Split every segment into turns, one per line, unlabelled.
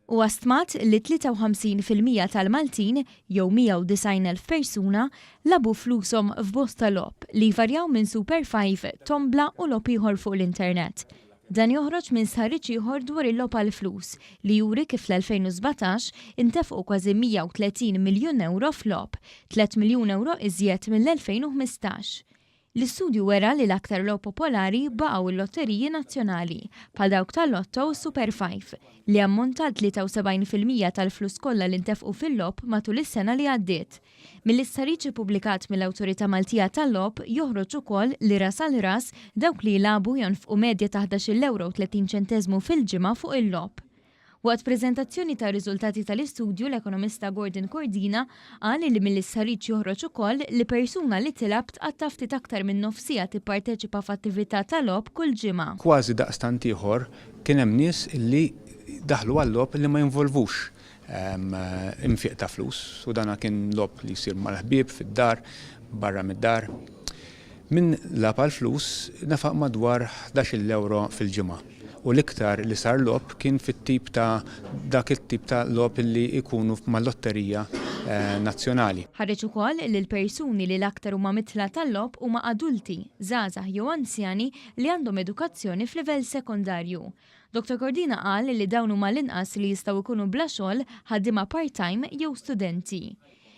Huwa stmat li 53% tal-Maltin, jew 190,000 persuna, lagħbu flushom f'bosta logħob li jvarjaw minn Super Five, tombla u logħob ieħor fuq l-internet. Dan joħroġ minn stħarriġ ieħor dwar il-logħob għall-flus li juri kif fl-2017 intefqu kważi 130 miljun ewro f'logħob, tlett miljun ewro iżjed mill-2015. L-istudju wera li l-aktar logħob popolari baqgħu l-lotteriji nazzjonali, bħal dawk tal-Lotto u s-Super Five, li ammonta għal 73% tal-flus kollha li ntefqu fil-logħob matul is-sena li għaddiet. Mill-istħarriġ ippubblikat mill-Awtorità Maltija tal-Logħob joħroġ ukoll li ras għal ras dawk li jilagħbu jonfqu medja ta' ħdax-il ewro u 30 ċenteżmu fil-ġimgħa fuq il-logħob. Waqt preżentazzjoni tar-riżultati tal-istudju, l-ekonomista Gordon Cordina qal li mill-istħarriġ joħroġ ukoll li persuna li tilgħab tqatta' ftit aktar minn nofs siegħa tipparteċipa f'attività ta' logħob kull ġimgħa.
Kważi daqstant ieħor kien hemm nies li daħlu għal logħob li ma jinvolvux infiq ta' flus u dana kien logħob li jsir mal-ħbieb, fid-dar, barra mid-dar. Min lagħab għall-flus nefaq madwar ħdax-il ewro fil-ġimgħa u l-iktar li sar logħob kien fit-tip ta' dak it-tip ta' logħob li jkunu mal-lotterija nazzjonali.
Ħareġ ukoll li l-persuni li l-aktar huma midħla tal-logħob huma adulti, żgħażagħ jew anzjani li għandhom edukazzjoni f'livell sekondarju. Dottor Cordina qal li dawn huma l-inqas li jistgħu jkunu bla xogħol, ħaddiema part-time jew studenti.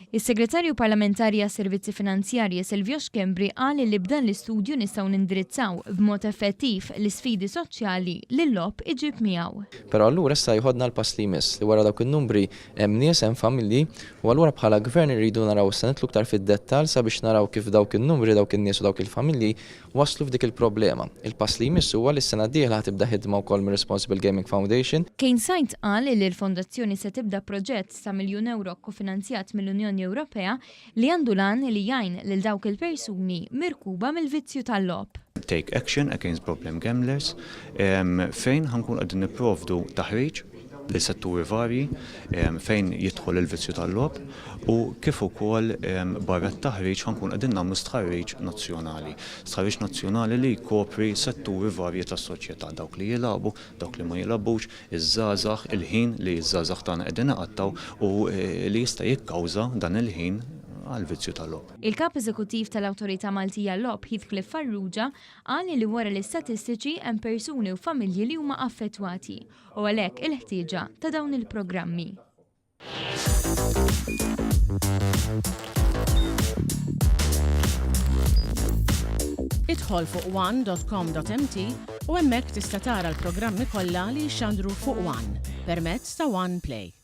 Is-Segretarju Parlamentari għas-Servizzi Finanzjarji Silvio Schembri qal li b'dan l-istudju nistgħu nindirizzaw b'mod effettiv l-isfidi soċjali li l-logħob iġib miegħu.
Però allura issa jħodna l-pass li jmiss, li wara dawk in-numbri hemm nies, hemm familji, u allura bħala Gvern irridu naraw issa nidħlu iktar fid-dettall sabiex naraw kif dawk in-numri, dawk in-nies u dawk il-familji waslu f'dik il-problema. Il-pass li jmiss huwa li s-sena d-dieħla ħa tibda ħidma wkoll mir-Responsible Gaming Foundation.
Kane Said qal li l-fondazzjoni se tibda proġett ta' miljun ewro kkofinanzjat mill-Unjoni Ewropea li għandu l-għan li jgħin lil dawk il-persuni mirkuba mill-vizzju tal-logħob.
Take Action Against Problem Gamblers fejn ħa nkunu qegħdin nipprovdu taħriġ lil setturi varji fejn jidħol il-vizzju tal-logħob u kif ukoll barra t-taħriġ ħa nkunu qegħdin nagħmlu stħarriġ nazzjonali. Stħarriġ nazzjonali li jkopri setturi varji tas-soċjetà, dawk li jilagħbu, dawk li ma jilagħbux, iż-żgħażagħ, il-ħin li ż-żgħażagħ tagħna qegħdin iqattgħu u li jista' jikkawża dan il-ħin għall-vizzju tal-logħob.
Il-Kap Eżekuttiv tal-Awtorità Maltija għal-Logħob Heathcliff Farrugia qal li wara l-istatistiċi hemm persuni u familji li huma affettwati u għalhekk il-ħtieġa ta' dawn il-programmi.
Idħol fuq one.com.mt u hemmhekk tista' tara l-programmi kollha li jixxandru fuq One permezz ta' One Play.